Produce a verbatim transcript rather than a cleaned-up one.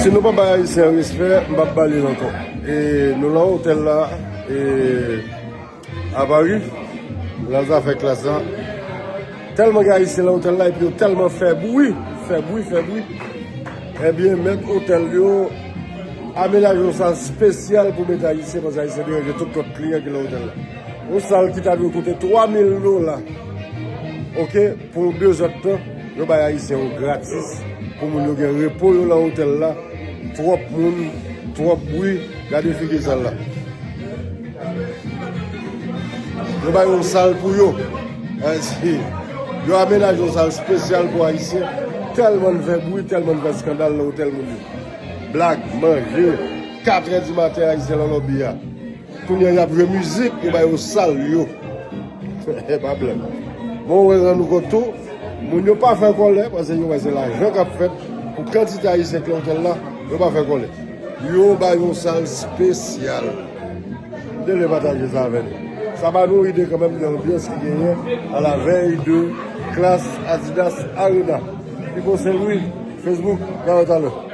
Si nou pa bay Ayisyen an respè, m p ap ba li l ankò. E nou nan otèl la, e a Pari, nan zafè klas la. Tèlman gen Ayisyen nan otèl la, epi yo tèlman fè bri, fè bri, fè bri. Ebyen, mèt otèl yo amenaje yon sal espesyal pou mete Ayisyen, paske Ayisyen te ranje tout lòt kliyan ki nan otèl la. Yon sal ki ta dwe koute twa mil dola, oke, pou de zèdtan, yo bay Ayisyen yo gratis, pou moun yo gen repo yo nan otèl la. Twòp moun, twòp bri, gade figi sal la. Yo bay yon sal pou yo. Ayisyen, yo amenaje yon sal espesyal pou Ayisyen. Tèlman n fè bri, tèlman n fè eskandal nan otèl moun yo. Blag, manje, katrè di maten, Ayisyen nan lòbi a. Kounye a y ap jwe mizik, yo ba yo sal yo. E pa blè. Bon, ou rann nou kont tou, moun yo pa fè kòlè, paske yo wè se lajan k ap fèt pou kantite Ayisyen ki nan otèl la, yo pa fè kòlè. Yo ba yo yon sal espesyal. M te vle pataje sa avè nou. Sa ba nou ide kanmenm de anbyans ki genyen à la veille de klas Adidas Arena. Pipo Sen Lwi, Facebook, nan talè.